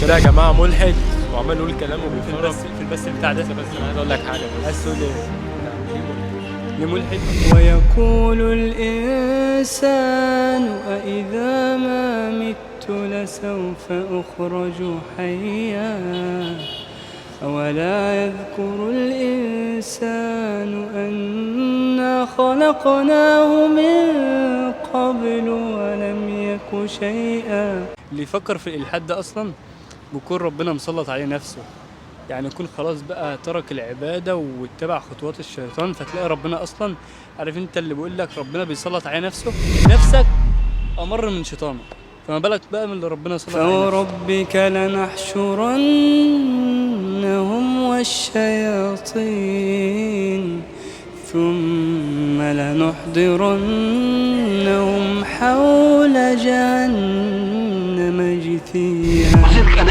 الشارع يا جماعة ملحد وعمال يقول كلام في وبيتفرج. البث بتاع ده. بس انا عايز اقول لك حاجة بس. عايز تقول ايه؟ ليه ملحد؟ ليه ملحد؟ ويقول الإنسان أإذا ما مت لسوف أخرج حيا أولا يذكر الإنسان أنا خلقناه من قبل ولم يك شيئا. اللي يفكر في الإلحاد ده أصلا بيكون ربنا مسلط عليه نفسه، يعني يكون خلاص بقى ترك العبادة واتبع خطوات الشيطان، فتلاقي ربنا أصلا عارف أنت اللي بيقول لك ربنا بيسلط عليه نفسه، نفسك أمر من شيطانك، فما بالك بقى من اللي ربنا سلط عليه نفسه. فوربك لنحشرنهم والشياطين ثم لنحضرنهم حول جهنم جثيا. ولذلك انا